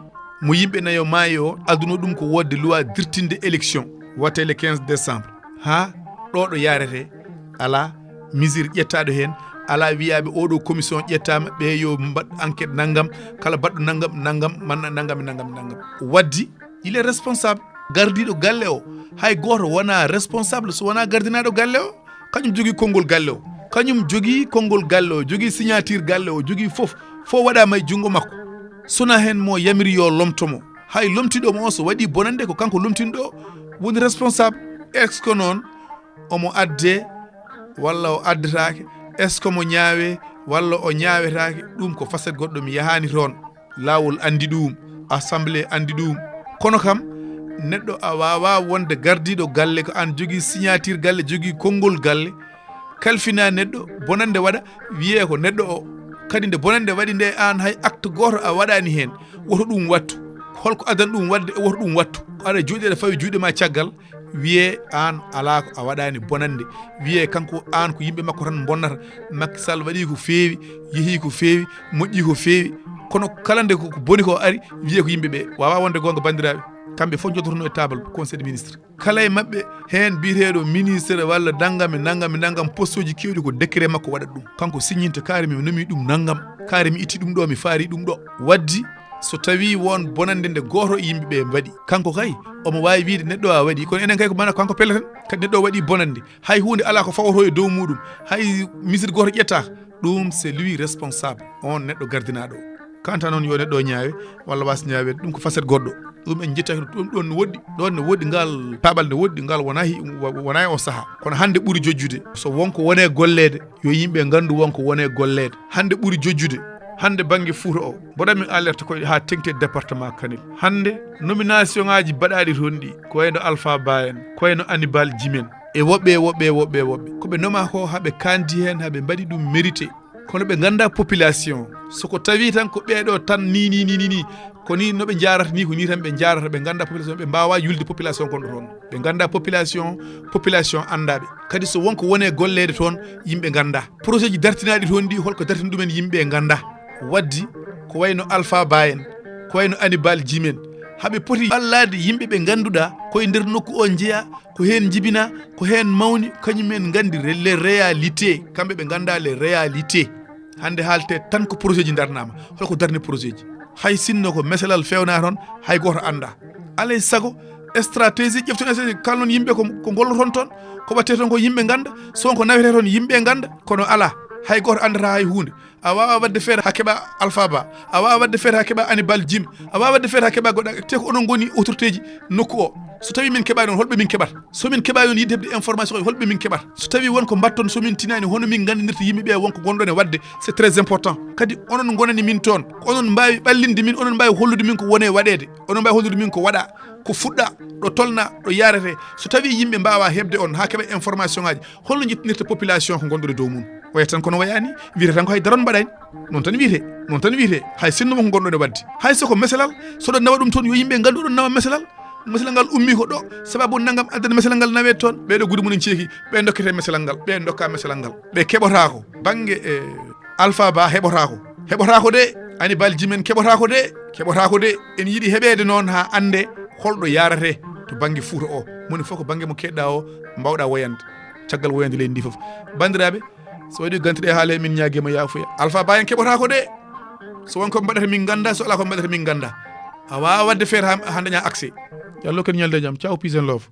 mo yimɓe nayo maayi o, adduno ɗum ko woodde loi dirtinde élection, wate le quinze décembre. Haa ɗo ɗo yaarete, alaa misir ƴettaaɗo heen, alaa wiyaaɓe oo ɗoo commission ƴettaama, ɓe yo mbaɗ enquête nanngam, kala baɗɗo nanngam, nanngam, manna nanngam e nanngam e nanngam. Waddi, il est responsable. Gardiiɗo galle o, hay gooto wonaa responsable so wonaa gardinaaɗo galle o. Kañum jogii konngol galle o. Kañum jogii konngol galle o, jogii signature galle o, jogii fof. Fof waɗaama e junngo makko. Sona heen mo yamiri yo lomto mo. Hay lomtiiɗo mo o, so waɗii bonannde, ko kanko lomtinɗo o woni responsable. Est-ce que noon omo addee walla o addetaake? Est-ce que mo ñaawee walla o ñaawetaake? Ɗum ko facette goɗɗo, mi yahaani toon. Laawol anndi ɗum, assemblée anndi ɗum. Kono kam, neɗɗo a waawaa wonde gardiiɗo galle, ko aan jogii signature galle, jogii konngol galle, kalfinaa neɗɗo, bonannde waɗa, wiyee ko neɗɗo o. Kadi nde bonannde waɗi nde, aan hay acte gooto a waɗaani heen, woto ɗum wattu. Holko addan ɗum waɗde? Woto ɗum wattu. Ko aɗa jooɗi, aɗa fawi juuɗe ma caggal, wiyee aan alaa ko a waɗaani bonannde. Wiyee kanko, aan ko yimɓe makko tan mbonnata. Macky Sall waɗii ko feewi, yehii ko feewi, moƴƴii ko feewi. Kono kala nde ko, ko boni ko ari, wiyee ko yimɓe ɓe. Waawaa wonde goonga, banndiraaɓe. Kamɓe fof njottotono e table conseil des ministres. Kala e maɓɓe heen biyeteeɗo ministre walla nanngam e nanngam e nanngam, postuuji keewɗi ko décret makko waɗata ɗum. Kanko siññinta, kaari mi nomii ɗum nanngam, kaari mi itti ɗum ɗo, mi faari ɗum ɗo. Waddi, so tawii won bonannde nde gooto e yimɓe ɓe mbaɗi, kanko kay omo waawi wiyde neɗɗo a waɗi, kono enen kay ko mana kanko pelleten. Kadi neɗɗo o waɗi bonannde, hay huunde alaa ko fawotoo e dow muɗum, hay misir gooto ƴettaaka. Ɗum c'est lui responsable, on neɗɗo gardinaaɗo o. Kanta noon yo neɗɗo o ñaawe walla waas ñaaweede, ɗum ko facette goɗɗo. Ɗum en njettaki ɗum, ɗon no woɗɗi, ɗon no woɗɗi, ngal taaɓal ne woɗɗi, ngal wonaa hi-, wo-, wonaa e o sahaa. Kono hannde ɓuri jojjude, so won ko wone golleede, yo yimɓe nganndu won ko wone golleede. Hannde ɓuri jojjude, hannde bannge Fuuta o, mboɗon mi alerte koye haa teŋti e département Kanel. Hannde nomination ngaaji baɗaaɗi toon ɗi, ko wayno Alpha Ba en, ko wayno Hannibal Djim en, e woɓɓe, e woɓɓe, e woɓɓe, e woɓɓe. Ko ɓe nomaa ko, haa ɓe kaandi heen, haa ɓe mbaɗi ɗum mérité. Kono ɓe nganndaa population. So ko tawi tan ko ɓeeɗo tan ni, ni, ni, ni, ni, Ko ni no ɓe njaarata ni, ko ni tan ɓe njaarata, ɓe ngannda population, ɓe mbaawa yulde population gonɗo toon. Ɓe ngannda population, population annda ɓe. Kadi so wonko wone golleede toon, yimɓe ngannda. Projet ji dartinaaɗi toon ɗi, holko dartini ɗumen, yimɓe ngannda. Waddi ko wayno Alpha Ba en, ko wayno Hannibal Djim en, haɓe poti ɓallaade yimɓe ɓe ngannduɗaa koye nder nokku o njeya, ko heen njibina, ko heen mawni, kañum en nganndi re-, les réalités, kamɓe ɓe ngannda les réalités. Hannde haalte tan ko projet ji darnaama, holko darni projet ji? Hay sinno ko meselal feewna toon, hay gooto annda. Alay sago, stratégie, ƴefton stratégie, kalnon yimɓe ko, ko ngolloton toon, ko waɗte toon ko yimɓe ngannda, so won ko nawete toon yimɓe ngannda, kono alaa, hay gooto anndata hay huunde. A waawa waɗde feere haa keɓa Alpha Ba, a waawa waɗde feere haa keɓa Hannibal Djim, a waawa waɗde feere haa keɓa goɗɗo, te ko onon ngoni autorité ji nokku o. So tawi min keɓaani on, holɓe min keɓata? So min keɓaani on yiɗde heɓde information, holɓe min keɓata? So tawi won ko mbatton, so min tinaani, hono min nganndanirta yimɓe ɓe won ko gonɗon e waɗde, c'est très important. Kadi onon ngonani min toon, ko onon mbaawi ɓallinde min, onon mbaawi hollude min ko woni e waɗeede, onon mbaawi hollude min ko waɗa, ko fuɗɗa, ɗo tolna, ɗo yaarete. So tawi yimɓe mbaawa heɓde on haa keɓa information ŋaaji, holno njettinirta population ko gonɗon e dow mum? Waya tan kono wayaani, wiyata tan ko hay dara on mbaɗaani. Noon tan wiyete, noon tan wiyete, hay sinno mo ko gonɗon e waɗde. Hay so ko meselal, so ɗon nawa ɗum toon, yo yimɓe nganndu ɗon nawa meselal. Meselal ngal ummi ko ɗo, sababu nanngam addani meselal ngal nawee toon, ɓee ɗo gude mum en ceeki, ɓe ndokkete meselal ngal, ɓe ndokka meselal ngal. Ɓe keɓotaako, bannge, e, Alpha Ba heɓotaako. Heɓotaako de, Hannibal Djim en keɓotaako de, keɓotaako de. En yiɗi heɓeede noon haa annde holɗo yaarate to bannge Fuuta o. Moni fof ko bannge mo keɗɗa o, mbawɗa woyande. Caggal woyande leydi ndi fof. Banndiraaɓe, so waɗi gantiɗe haale, min ñaagiima yaafuya. Alpha Ba en keɓotaako de. So won ko mbaɗata min ngannda, so alaa ko mbaɗata min ngannda. A waawa waɗde feere haa, haa daña accès. Yo Allah hokku en ñalnde jam. Ciao, peace and love.